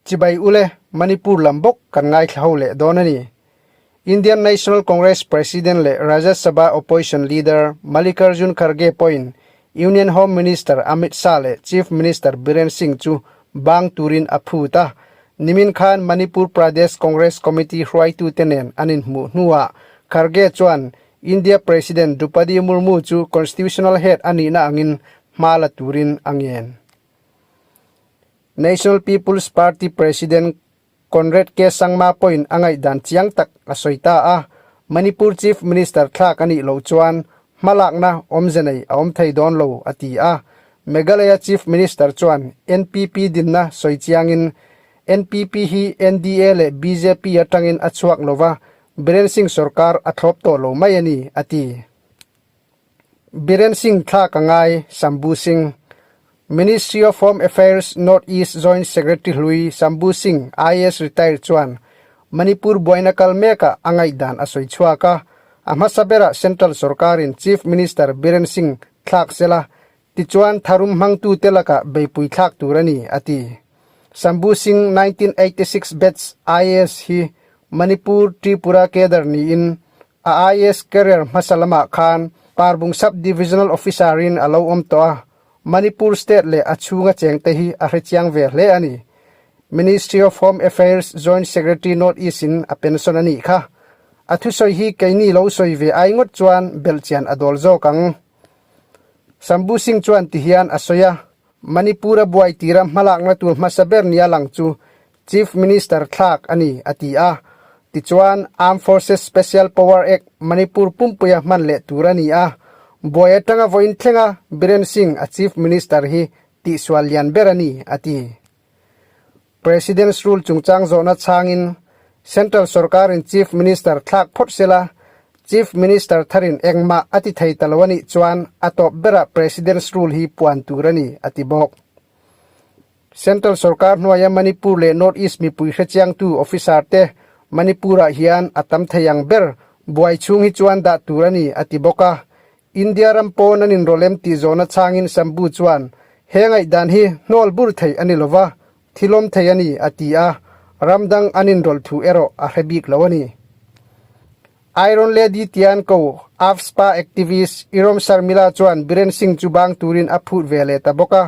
Chibai ule, Manipur lam bawk kan ngaithla ho leh dawn a ni. Indian National Congress President leh Rajya Sabha Opposition Leader Mallikarjun Kharge pawhin Union Home Minister Amit Shah leh Chief Minister Biren Singh chu bang turin a phut a. Nimin khan Manipur Pradesh Congress Committee hruaitute nen an inhmuh hnuah Kharge chuan India President Droupadi Murmu chu Constitutional Head a nihna angin hma la turin a ngen. National People's Party President Conrad K. Sangma pawhin a ngaihdan chiang tak a sawi ta a, Manipur Chief Minister thlak a nih loh chuan hmalakna awmze nei a awm thei dawn lo a ti a. Meghalaya Chief Minister chuan NPP dinna sawi chiangin NPP hi NDA leh bjp atangin a chhuak lova, Biren Singh sorkar a thlawp tawh lo mai a ni a ti. Biren Singh thlak a ngai, Sambhu Singh. Ministry of Home Affairs North East Joint Secretary hlui Sambhu Singh, IAS retired chuan Manipur buaina kal mekah a ngaihdan a sawi chhuak a. A hmasa berah Central sorkarin Chief Minister Biren Singh thlak sela tichuan tharum hmangtute lakah beipui thlak tur a ni, a ti. Sambhu Singh 1986 batch IAS hi Manipur Tripura cadre niin A IAS career hmasa lamah khan Parbung Sub-Divisional Officer-in a lo awm tawh a, Manipur State leh a chhunga chengte hi a hrechiang ve hle a ni. Ministry of Home Affairs Joint Secretary North East-in a pension a nih kha. A thusawi hi keini lo sawi ve ai ngawt chuan belhchian a dawl zawk ang. Sambhu Singh chuan tihian a sawi a, Manipur-a buai tira hmalakna tur hmasa ber nia lang chu Chief Minister thlak a ni, a ti a. Tichuan, Armed Forces Special Power Act Manipur pumpuia hman leh tur a ni a. Buai atanga vawiin thlenga Biren Singh a Chief Minister hi tihsual lian ber a ni, a ti. President's Rule chungchang zawhna chhangin Central sorkarin Chief Minister thlak phawt sela, Chief Minister tharin engmah a ti thei ta lo a nih chuan a tawp berah President's Rule hi puan tur a ni, a ti bawk. Central sorkar hnuaia Manipur leh North East mipui hrechiangtu officer te Manipur-ah hian a tam thei ang ber buai chhung hi chuan dah tur a ni, a ti bawk a. India ram pawn an inrawlem tih zawhna chhangin Sambhu chuan, He ngaihdan hi hnawl bur thei a ni lova, thilawm thei a ni, a ti a, ram dang an inrawlh thu erawh a hre bik lo a ni. Iron Lady tian ko AFSPA activist Irom Sharmila chuan Biren Singh chu bang turin a phut ve leh ta bawk a.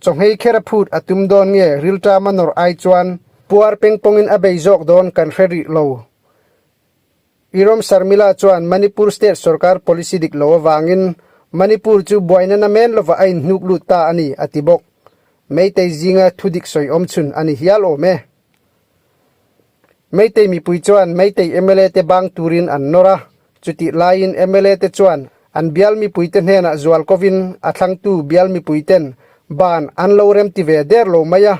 Chawnghei kher a phut a tum dawn nge rilṭam a nawrh ai chuan puar pengpawngin a bei zawk dawn kan hre rih lo. Irom Sharmila chuan Manipur state sorkar policy dik lo avangin Manipur chu buaina namen lova a inhnuk lut ta a ni a ti bawk. Meitei zinga thudik sawi awm chhun a ni hial awm e. Meitei mipui chuan Meitei mla te bang turin an nawr a, chutih laiin mla te chuan an bial mipuite hnenah zual kovin a thlangtu bial mipuiten ban an lo remti ve der lo mai a,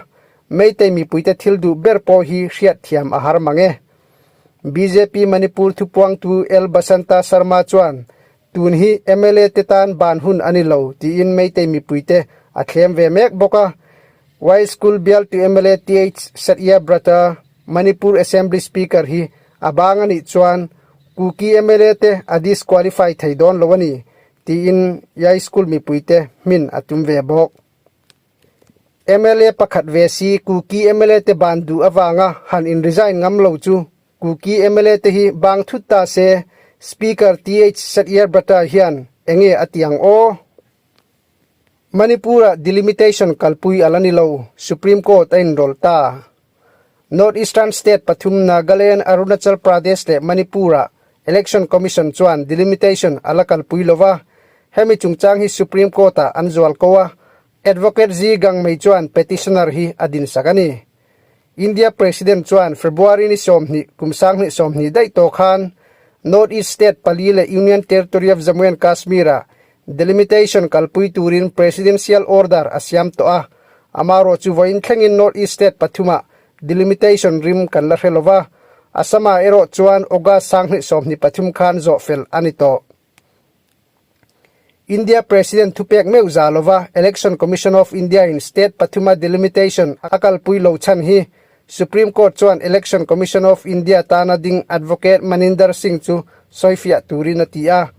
Meitei mipuite thil duh ber pawh hi hriatthiam a har mang e. Bjp Manipur thupuangtu L Basanta Sharma chuan tun hi mla te tan ban hun a ni lo tiin Meitei mipuite a thlem ve mek bawk a. Y School bialtu mla TH Satya Brata, Manipur Assembly Speaker hi a bang a nih chuan Kuki mla te a disqualify thei dawn lo a ni tiin Y School mipuite hmin a tum ve bawk. Mla pakhat ve si Kuki mla te ban duh avanga han in resign ngam lo chu Kuki mla te hi bang thut ta se Speaker TH Satya Brata hian enge a ti ang aw? Manipur-ah delimitation kalpui a la ni lo, Supreme Court a inrawlh ta. North Eastern state pathum Nagaland, Arunachal Pradesh leh Manipur-ah Election Commission chuan delimitation a la kalpui lo va, hemi chungchang hi Supreme Court-ah an zual ko a, Advocate Zee Gangmei chuan petitioner hi a dinsak a ni. India President chuan February ni 20 kum 2020 daih tawh khan North East State pali leh Union Territory of Jammu and Kashmir-ah delimitation kalpui turin Presidential Order a siam tawh a, amarawh chu vawiin thlengin North East State pathumah delimitation rim kan la hre lo va, Assam-ah erawh chuan August 2023 khan zawh fel a ni tawh. India President thupek meuh za lova Election Commission of India in state pathuma delimitation a kalpui lo chhan hi Supreme Court chuan Election Commission of India tana ding Advocate Maninder Singh chu sawifiah turin a ti a.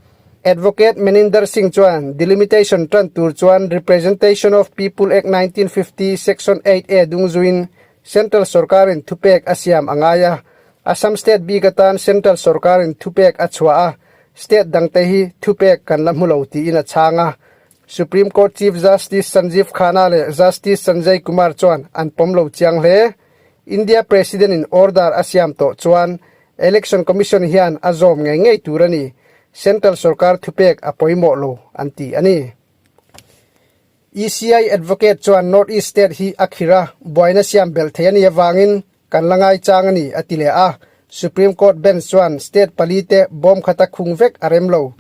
Advocate Maninder Singh chuan delimitation tan tur chuan Representation of People Act 1950 Section 8A dung zuin Central sorkarin thupek a siam a ngai a. Assam state bik atan Central sorkarin thupek a chhuah a, state dangte hi thupek kan la hmu lo tiin a chhang a. Supreme Court Chief Justice Sanjiv Khanna leh Justice Sanjay Kumar chuan an pawm lo chiang hle. India President in order a siam tawh chuan Election Commission hian a zawm ngei ngei tur a ni, Central sorkar thupek a pawimawh lo an ti a ni. ECI Advocate chuan North East State hi a khir a, buaina siam belh thei a nih avangin kan la ngaichang a ni a ti leh a. Supreme Court bench chuan state palite bawm khata khung vek a rem lo.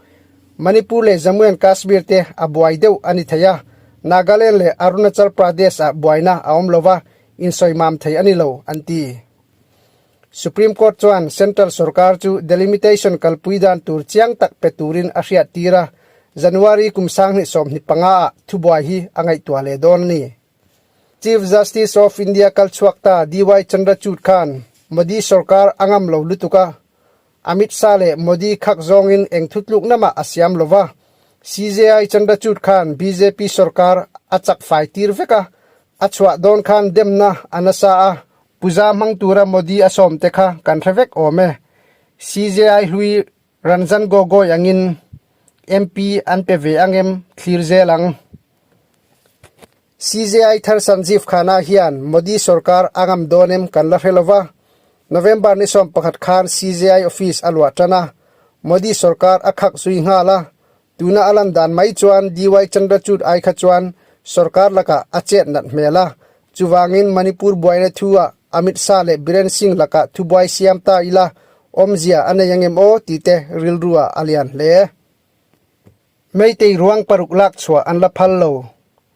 Manipur leh Jammu and Kashmir te a buai deuh a ni thei a, Nagaland leh Arunachal Pradesh ah buaina a awm lo va, insawimam thei a ni lo an ti. Supreme Court chuan Central sorkar chu delimitation kalpui dan tur chiang tak pe turin a hriat tir a, January kum 2025 ah thubuai hi a ngaihtuah leh dawn a ni. Chief Justice of India kal chhuak ta DY Chandrachud khan Modi sorkar a ngam lo lutuk a, Amit Shah leh Modi khak zawngin eng thutlukna mah a siam lo va. CJI Chandrachud khan bjp sorkar a chak fai tir vek a, a chhuah dawn khan demna a nasa a, puja hmang tura Modi a sawm te kha kan hre vek awm e. CJI hlui Ranjan Gogoi angin MP an pe ve angem thlir zel ang. CJI thar Sanjeev Khanna hian Modi sorkar a ngam dawn em kan la hre lo va. November ni 11 khan CJI office a luah tan a, Modi sorkar a khak zui nghal a. Tuna a lan dan mai chuan DY Chandrachud ai kha chuan sorkar lakah a chet nat hmel a. Chuvangin Manipur buaina thu-ah Amit Shah leh Biren Singh lakah thubuai siam ta ila awmzia a nei angem aw tih te rilru ah a lian hle. Meitei ruang paruk lak chhuah an la phal lo.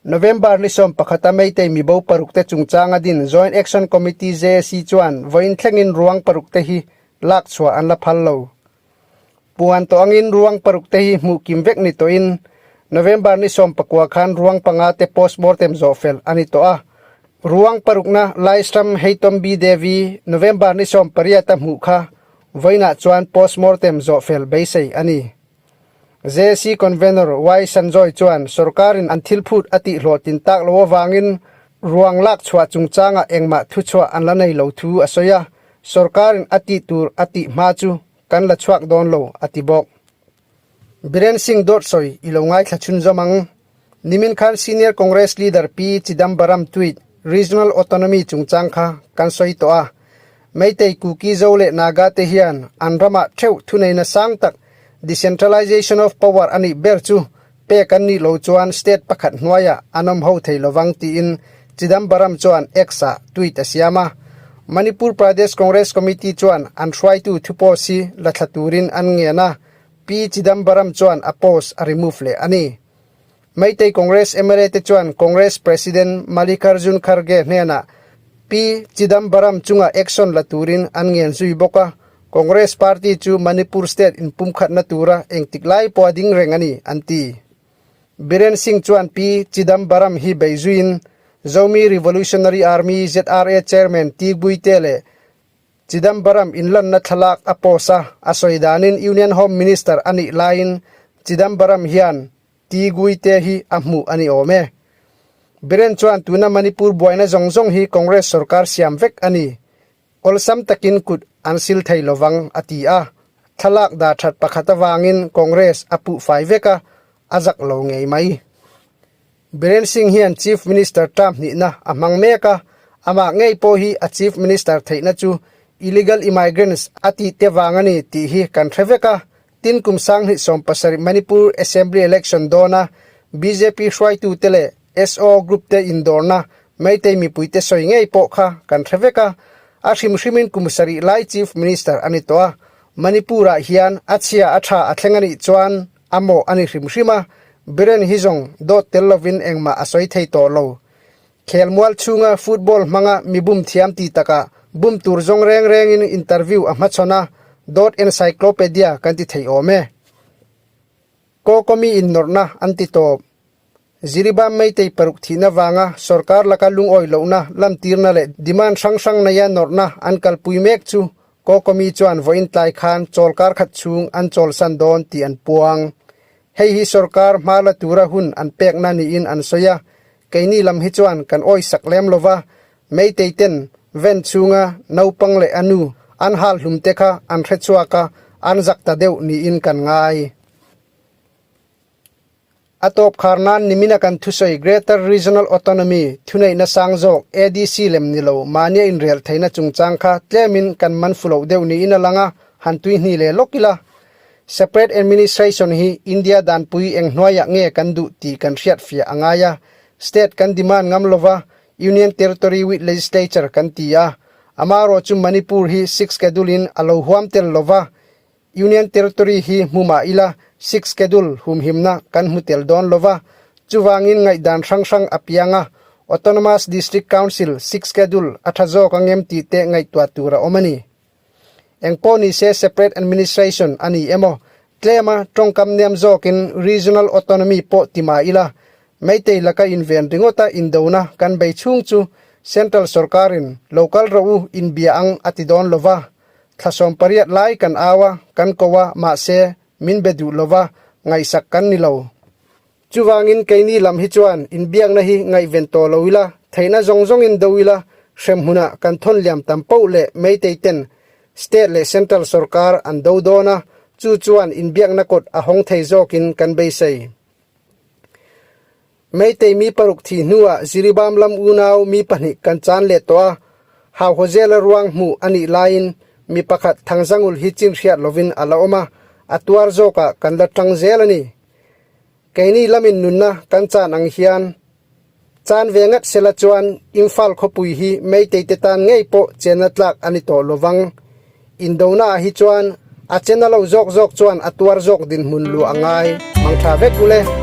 November ni 11 a Meitei mibo paruk te chungchanga din Joint Action Committee, JAC, chuan vawiin thlengin ruang paruk te hi lak chhuah an la phal lo. Puan tawh angin ruang paruk te hi hmuh kim vek ni tawhin November ni 19 khan ruang panga te postmortem zawh fel a ni tawh a. Ruang parukna Laishram Heitombi Devi November ni 18 a hmuh kha vawiinah chuan postmortem zawh fel beisei a ni. JC Convener Y Sanjoy chuan sorkarin an thil phut a tihhlawhtlin tak lo avangin ruang lak chhuah chungchangah engmah thuchhuah an la nei lo thu a sawi a, sorkarin a tih tur a tih hma chu kan la chhuak dawn lo a ti bawk. Biren Singh dawt sawi i lo ngaithla chhunzawm ang. Nimin khan Senior Congress Leader P Chidambaram tweet Regional Autonomy chungchang kha kan sawi tawh a. Meitei Kuki Zo leh Naga te hian an ramah theuh thuneina sang tak decentralization of power a nih ber chu pek an nih lo chuan state pakhat hnuaiah an awm ho thei lovang tiin Chidambaram chuan X-ah tweet a siam a. Manipur Pradesh Congress Committee chuan an hruaitu thu post hi la thla turin an ngen a, P Chidambaram chuan a post a remove leh a ni. Meitei Congress mla te chuan Congress President Mallikarjun Kharge hnenah P Chidambaram chunga action la turin an ngen zui bawk a, Congress party chu Manipur state inpumkhatna tura engtik lai pawh a ding reng a ni, an ti. Biren Singh chuan P Chidambaram hi bei zuiin Zomi Revolutionary Army, ZRA, Chairman T Guite leh Chidambaram inlanna thlalak a post a, a sawi danin Union Home Minister a nih laiin Chidambaram hian T Guite hi a hmuh a ni awm e. Biren chuan tuna Manipur buaina zawng zawng hi Congress sorkar siam vek a ni. Awlsam takin kut an sil thei lovang a ti a, thlalak dah that pakhat avangin Congress a puh fai vek a, a zak lo ngei mai. Biren Singh hian Chief Minister term hnihna a hmang mek a, amah ngei pawh hi a Chief Minister theihna chu illegal immigrants a tih te vang a ni tih hi kan hre vek a, tin kum 2017 Manipur Assembly Election dawna bjp hruaitute leh SO group te indawrna Meitei mipuite sawi ngei pawh kha kan hre vek a, a hrim hrimin kum sarih lai Chief Minister a ni tawh a, Manipur-ah hian a chhia a tha a thleng a nih chuan a mawh a ni hrim hrim a, Biren hi zawng dawt tel lovin engmah a sawi thei tawh lo. Khelmual chhunga football hmanga mi bum thiam ti takah bum tur zawng reng rengin interview a hmachhawn a, dawt encyclopedia kan ti thei awm e. Kokomi innawrhna an ti tawp. Jiribam Meitei paruk thihna vanga sorkar laka lungawi lohna lantirna leh demand hrang hrang neia nawrhna an kalpui mek chu Kokomi chuan vawiin tlai khan chawlkar khat chhung an chawlsan dawn tih an puang. Hei hi sorkar hma la tura hun an pekna niin an sawi a, keini lam hi chuan kan awisak lem lova, Meitei ten ven chhunga naupang leh a nu an hal hlum te kha an hre chhuak a, an zak ta deuh niin kan ngai. A tawp khar nan nimina kan thusawi Greater Regional Autonomy thuneihna sang zawk ADC lem ni lo mahnia inrel theihna chungchang kha tlemin kan man fu loh deuh niin a lang a, han tui hni leh lawk ila. Separate Administration hi India danpui eng hnuaiah nge kan duh tih kan hriat fiah a ngai a, State kan demand ngam lova Union Territory with Legislature kan ti a, amaherawh chu Manipur hi Sixth Schedule in a lo huam tel lova, Union Territory hi hmu mah ila Sixth Schedule humhimna kan hmu tel dawn lova, chuvangin ngaihdan hrang hrang a piang a, Autonomous District Council Sixth Schedule a tha zawk angem tih te ngaihtuah tur a awm a ni. Engpawh ni se Separate Administration a ni emaw, tlema tawngkam nem zawkin Regional Autonomy pawh ti mah ila, Meitei laka inven ringawta indona kan bei chhung chu Central sorkarin lo kal rawh u inbia ang a ti dawn lova, Thla 18 lai kan au a, kan ko a, mahse, min be duh lova, ngaihsak kan ni lo. Chuvangin keini lam hi chuan inbiakna hi ngaihven tawh lo ila, theihna zawng zawngin do ila, hremhmunah kan thawn liam tam poh leh Meitei ten State leh Central sorkar an do dawn a, chu chuan inbiakna kawt a hawng thei zawkin kan beisei. Meitei mi paruk thih hnuah Jiribam lam unau mi pahnih kan chan leh tawh a, Hauhawzela ruang hmuh a nih laiin mi pakhat Thangzangul hi chin hriat lovin a la awm a, a tuar zawkah kan la tang zel a ni. Keini lamin nunna kan chan ang hian chan ve ngat sela chuan Imphal khawpui hi Meitei te tan ngei pawh chenna tlak a ni tawh lovang. Indona ah hi chuan a chena lo zawk zawk chuan a tuar zawk dinhmun luah a ngai. Mangtha vek ule.